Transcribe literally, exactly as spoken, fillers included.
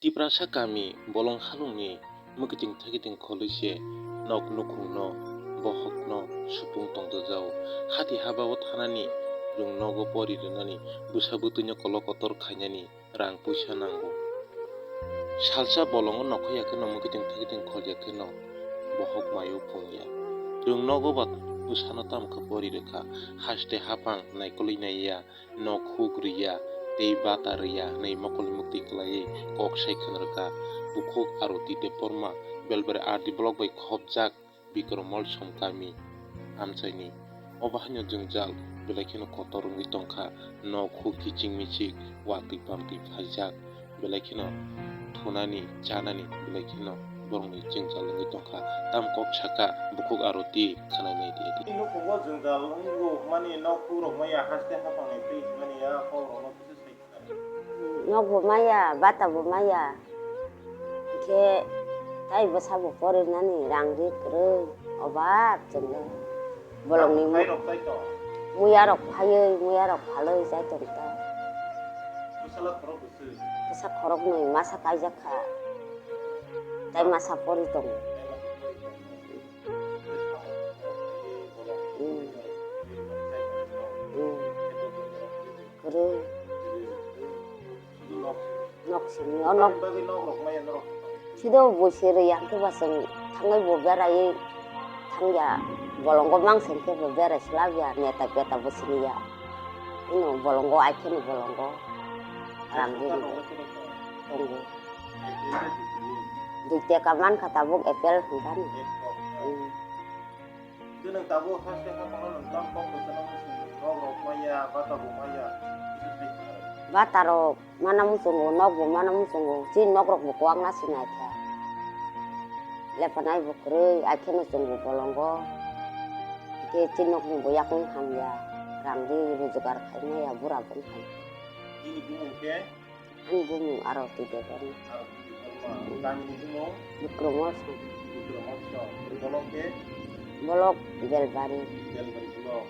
Tiprasa kami bolong halungni mwkiting thakiting kholwi se nok nukhungno, bohokno supung tongdojao. Hati habao thanani rwng nogo pori rwnani, bwsa bwtwino kolok kotor khainani rang puisa nango. Salsa bolongo nokho ya kheno mwkiting thakiting khol ya kheno bohok mayo phung ya. Rwng nogo ba bwsano tamo khe pori rwkha, haste hapang naikolwi naiya, nok huk rwya tei bata rwya hwnwi mokol mukti kwlaiwi kok sai khwnarwkha. Bukhuk Aroti Debbarma, Belbari R D block bai khopjak Bikrom Molsom kami amchaini. Obo haino jwngjal belai kheno kotor wngwi tongkha, nok huk kiching michik watwi bamtwi phaijak. Belai kheno thunani, chanani belai kheno borokni jwngjal wngwi tongkha. Tam kok saka Bukhuk Aroti khwnai nai di di. Nukhungo jwngjal wngwi mani nok hukrok maya haste hapang ni twi hwnmani ya kokrokno kisa sai khna. Nok bo maya, bata bo maya. Khe tai bwsa bo porinani rang ri kwrwi obab chwngno. Bolongni mu-, Khairok tai to. Muya rok phaiwi, muya rok phalwi chai tong ta. Bwsala khorok bwswi. Bwsa khoroknwi masa kaijak kha. Tai masa pori tongo. Hmm. Hmm. Kwrwi. Nok simi o nok. Sido bo se rwi ang khe ba chwng thangwi bo beraiwi thangya, bolongo mang se khe bo berai slabya, neta peta bo siniya. Ino bolongo, ai kheno bolongo. Rang ri tongo. Dui teka mankha tabuk apple hwnkhani. Hmm. Bwswk sai khna. Bata rok mana muchungo, nok bo mana muchungo, chini nok rok bo kwbangma se naikha. Lepanai bo kwrwi, ai kheno chwng bo bolongo. Hwnkhe chini nok ni bo yakung hamya, rang ri rojgar khai maya, bura bo wngkha. Bini bumung khe? Ani bumung Aroti Debbarma. Aroti Debbarma. Tamni bumung? Bikrom Molsom. Bikrom Molsom. Bolong khe? Bolok Belbari. Belbari bolok.